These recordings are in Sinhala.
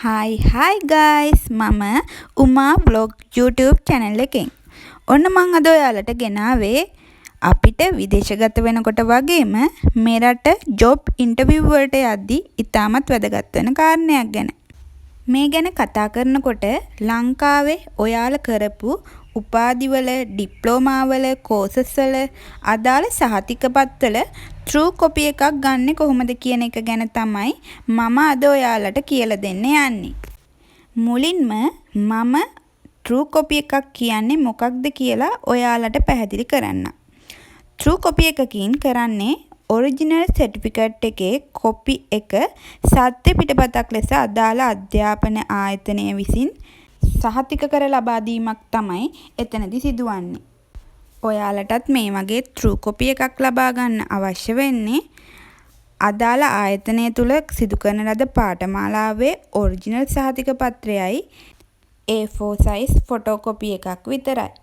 හායි හායි ගයිස්, මම උමා ව්ලොග් YouTube channel එකෙන්. ඔන්න මං අද ඔයාලට ගෙනාවේ අපිට විදේශගත වෙනකොට වගේම මෙරට ජොබ් ඉන්ටර්විව් වලට යද්දි ඉතාමත් වැදගත් වෙන කාරණයක් ගැන. මේ ගැන කතා කරනකොට ලංකාවේ ඔයාලා කරපු උපාධිවල, ඩිප්ලෝමාවල, කෝසස් වල අදාළ සහතික පත්වල ට්‍රූ කොපි එකක් ගන්නෙ කොහොමද කියන එක ගැන තමයි මම අද ඔයාලට කියලා දෙන්න යන්නේ. මුලින්ම මම ට්‍රූ කොපි එකක් කියන්නේ මොකක්ද කියලා ඔයාලට පැහැදිලි කරන්නම්. ට්‍රූ කොපි එකකින් කරන්නේ ඔරිජිනල් සර්ටිෆිකට් එකේ කොපි එක සත්‍ය පිටපතක් ලෙස අදාළ අධ්‍යාපන ආයතනය විසින් සහතික කර ලබා දීමක් තමයි එතනදි සිදුවන්නේ. ඔයාලටත් මේ වගේ ට්‍රූ කොපි එකක් ලබා ගන්න අවශ්‍ය වෙන්නේ අදාළ ආයතනය තුළ සිදු කරන ලද පාඨමාලාවේ ඔරිජිනල් සහතික පත්‍රයයි A4 size photo copy එකක් විතරයි.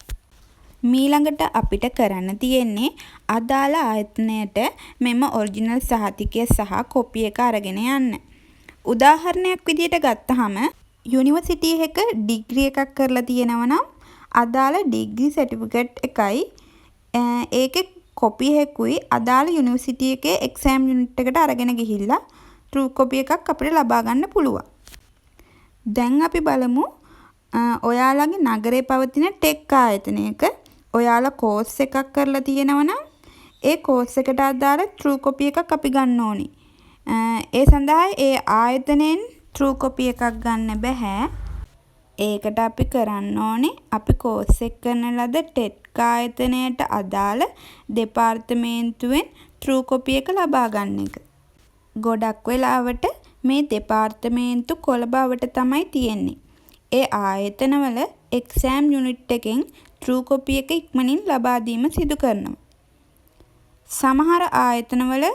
මීළඟට අපිට කරන්න තියෙන්නේ අදාළ ආයතනයට මෙම ඔරිජිනල් සහතිකය සහ කොපි එක අරගෙන යන්න. උදාහරණයක් විදියට ගත්තහම, යුනිවර්සිටි එකක ඩිග්‍රී එකක් කරලා තියෙනවා නම් අදාළ ඩිග්‍රී සර්ටිෆිකට් එකයි ඒකේ කොපි එකකුයි අදාළ යුනිවර්සිටි එකේ එක්සෑම් යුනිට් එකට අරගෙන ගිහිල්ලා ට්‍රූ කොපි එකක් අපිට ලබා ගන්න පුළුවන්. දැන් අපි බලමු ඔයාලගේ නගරේ පවතින ටෙක් ආයතනයක ඔයාලා කෝස් එකක් කරලා තියෙනවා නම් ඒ කෝස් එකට අදාළ ට්‍රූ කොපි එකක් අපි ගන්න ඕනේ. ඒ සඳහා ඒ ආයතනයෙන් ට්‍රූ කොපි එකක් ගන්න බැහැ. ඒකට අපි කරන්න ඕනේ අපි කෝස් එක කරන ලද ටෙක් ආයතනයට අදාළ දෙපාර්තමේන්තුවෙන් ට්‍රූ කොපි එක ලබා ගන්න එක. ගොඩක් වෙලාවට මේ දෙපාර්තමේන්තු කොළඹ අවට තමයි තියෙන්නේ. ඒ ආයතනවල එක්සෑම් යුනිට් එකෙන් ට්‍රූ කොපි එක ඉක්මනින් ලබා දීම සිදු කරනවා. සමහර ආයතනවල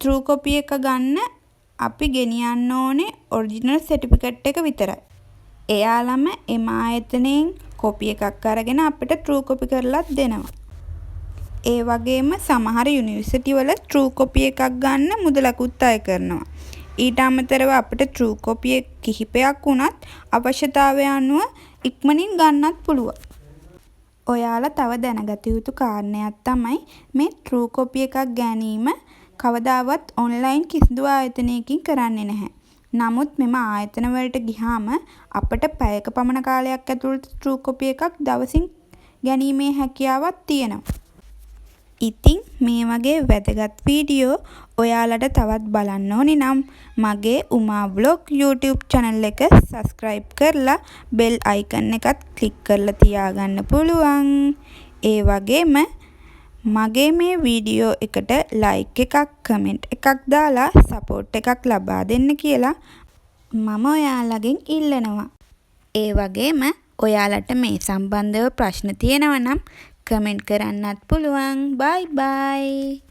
ට්‍රූ කොපි එක ගන්න අපි ගෙනියන්න ඕනේ ඔරිජිනල් සර්ටිෆිකට් එක විතරයි. එයාලම එම ආයතනයෙන් කොපි එකක් අරගෙන අපිට ට්‍රූ කොපි කරලත් දෙනවා. ඒ වගේම සමහර යුනිවර්සිටි වල ට්‍රූ කොපි එකක් ගන්න මුදලකුත් අය කරනවා. ඊට අමතරව අපිට ට්‍රූ කොපි කිහිපයක් වුණත් අවශ්‍යතාවය අනුව ඉක්මනින් ගන්නත් පුළුවන්. ඔයාලා තව දැනගත යුතු කාරණයක් තමයි මේ ට්‍රූ කොපි එකක් ගැනීම කවදාවත් ඔන්ලයින් කිසිදු ආයතනයකින් කරන්නේ නැහැ. නමුත් මෙම ආයතන වලට ගිහාම අපට පැයක පමණ කාලයක් ඇතුළත ට්‍රූ කොපි එකක් දවසින් ගැනීමේ හැකියාවක් තියෙනවා. ඉතින් මේ වගේ වැදගත් වීඩියෝ ඔයාලට තවත් බලන්න ඕනි නම් මගේ උමා ව්ලොග් YouTube channel එක සබ්ස්ක්‍රයිබ් කරලා බෙල් අයිකන් එකත් ක්ලික් කරලා තියාගන්න පුළුවන්. ඒ වගේම මගේ මේ වීඩියෝ එකට ලයික් එකක්, කමෙන්ට් එකක් දාලා සපෝට් එකක් ලබා දෙන්න කියලා මම ඔයාලගෙන් ඉල්ලනවා. ඒ වගේම ඔයාලට මේ සම්බන්ධව ප්‍රශ්න තියෙනවා නම් කමෙන්ට් කරන්නත් පුළුවන්. බයි බයි.